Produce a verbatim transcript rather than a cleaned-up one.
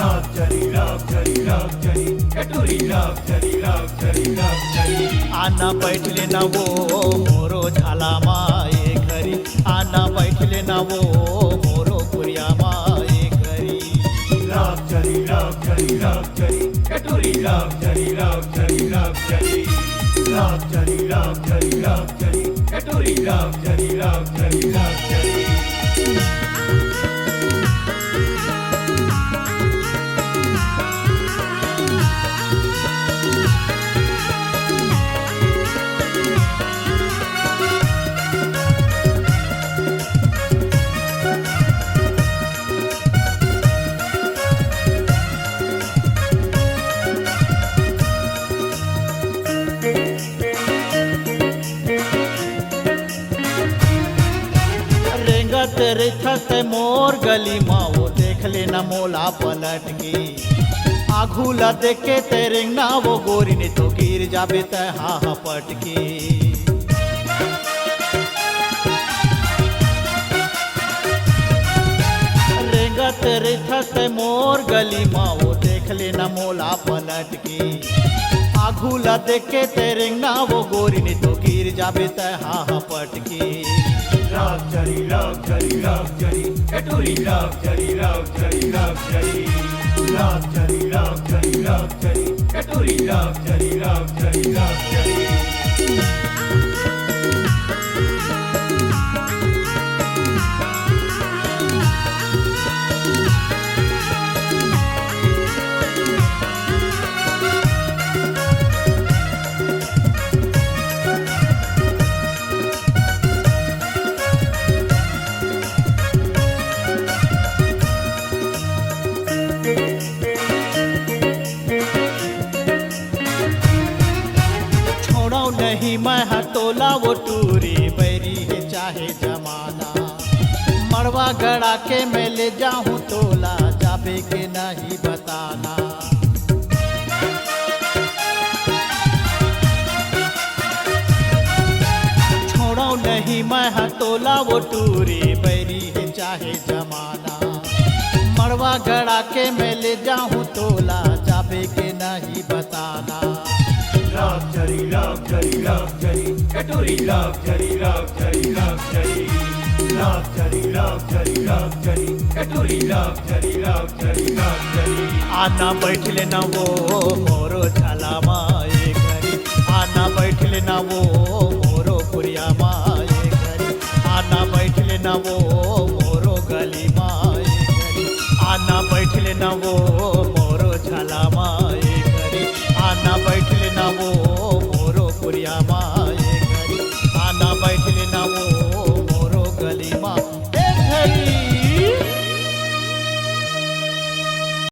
Love Jhari, love Jhari, love Jhari, ए टुरी love Jhari, love Jhari, love Jhari। आना बैठ लेना वो मोरो झाला मा ए घरी, आना बैठ लेना वो मोरो कुरिया मा ए घरी। Love Jhari, love Jhari, love Jhari, ए टुरी love Jhari, love Jhari, love Jhari। Love Jhari, love Jhari, love Jhari, ए टुरी love Jhari, love Jhari, love Jhari। रेंगत रहिथस तै मोर गली मा, वो देख लेना मोला पलट के। आघू ला देख के तै रेंगना वो गोरी, नहीं तो गिर जाबे तै हा हा पटके। रेंगत रहिथस तै मोर गली मा, वो देख लेना मोला पलट के। आघू ला देख के तै रेंगना वो गोरी, नहीं तो गिर जाबे तै हा हा पटके। Love Jhari, love Jhari, love Jhari, ए टुरी love Jhari, love Jhari, love Jhari। Love Jhari, love Jhari, love Jhari, ए टुरी love Jhari, love Jhari, love Jhari। छोड़ो नहीं मैं हा तोला वो टूरी, बैरी हे चाहे जमाना। मड़वा गड़ा के मैं ले जाहूँ तोला, जाबे के नहीं बताना। छोड़ो नहीं मैं हा तोला वो टूरी, बैरी हे चाहे जमाना। मड़वा गड़ा के मैं ले जाहूँ तोला, जाबे के नहीं बताना। Love Jhari, love Jhari, love Jhari, ए टुरी love Jhari, love Jhari, love Jhari। Love Jhari, love Jhari, love Jhari, ए टुरी love Jhari, love Jhari, love Jhari। आना बैठ लेना वो मोरो झाला मा ए घरी, आना बैठ लेना वो